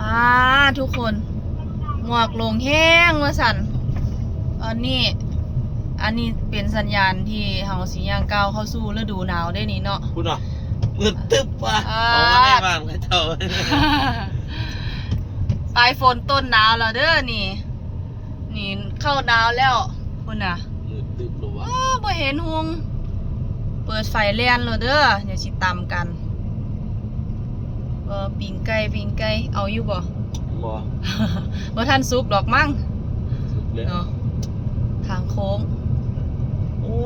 ອ່າ ທຸກຄົນ ໝອກລົງແຮງວ່າຊັ້ນ. ຕອນນີ້ ອັນນີ້ເປັນສັນຍານທີ່ເຮົາຊິຍ່າງກ້າວເຂົ້າສູ່ລະດູໜາວເດ້ນີ້ເນາະ. ພຸ້ນເນາະ ມືດຕຶບວ່າ ອ່າ ອອກມາໃນບ້ານເຂົາເຈົ້າ ປາຍຝົນຕົ້ນໜາວແລ້ວເດີນີ້. ນີ້ເຂົ້າໜາວແລ້ວພຸ້ນນະ. ມືດຕຶບແລ້ວວ່າ ອ້າ ບໍ່ເຫັນຮຸ່ງ. ເປີດໄຟແລ່ນໂລດເດີ ດຽວຊິຕຳກັນ. ເອີ ປີ້ງໄກ່ ປີ້ງໄກ່ ເອົາຢູ່ບໍ່? ບໍ່ ບໍ່ທັນສຸກດອກມັ້ງ. ສຸກແລ້ວເນາະ ທາງໂຄ້ງ. ໂອ້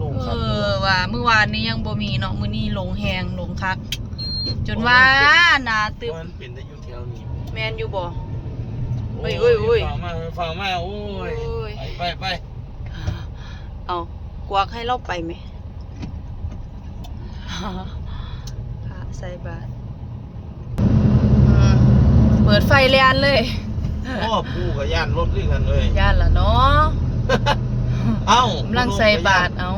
ລົງຄັກ ເອີ ວ່າມື້ວານນີ້ຍັງບໍ່ມີເນາະ ມື້ນີ້ລົງແຮງ ລົງຄັກ ຈົນວ່າໜາຕຶບ. ມັນເປັນໄດ້ຢູ່ແຖວນີ້ ແມ່ນຢູ່ບໍ່? ໂອ້ຍ ໂອ້ຍ ໂອ້ຍ ໂອ້ຍ ຟ້າວມາ ຟ້າວມາ ໂອ້ຍ ໂອ້ຍ ໄປ ໄປ ໄປ. ເອົາ ກວັກໃຫ້ລາວໄປແມະ ພະໃສ່ບາດ. ອືມ ເປີດໄຟແລ່ນເລີຍ. ໂອ້ ປູກໍຢ້ານລົດຄືກັນເລີຍ ຢ້ານລະເນາະ. ເອົ້າ ກຳລັງໃສ່ບາດ ເອົ້າ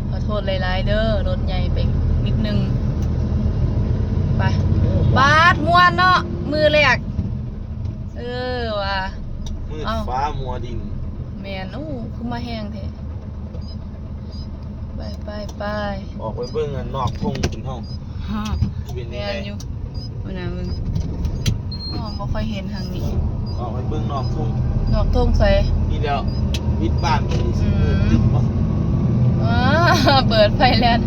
ຂໍໂທດຫຼາຍໆເດີ ລົດໃຫຍ່ໄປນິດໜຶ່ງ. ໄປ ໂອ້ ບາດມ່ວນເນາະ ມື້ແລກ. ເອີ ວ່າ ມືດ ເອົ້າ ຟ້າມົວດິນ. ແມ່ນ. ໂອ້ ຄືມາແຮງແທ້. ໄປ ໄປ ໄປ ອອກໄປເບິ່ງອັນນອກທົ່ງພຸ້ນເຮົາ. ຮະ ເປັນຈັ່ງໃດ? ແມ່ນຢູ່. ເບິ່ງນະ ເບິ່ງ ເຮົາບໍ່ຄ່ອຍເຫັນທາງນີ້. ອອກໄປເບິ່ງນອກທົ່ງ. ນອກທົ່ງໃສ? ນີ້ແຫຼ້ວ ວິດບ້ານໄປ ອືມ ຊິມືດຕຶບບໍ່? ເອີ ເປີດໄຟແລ່ນ.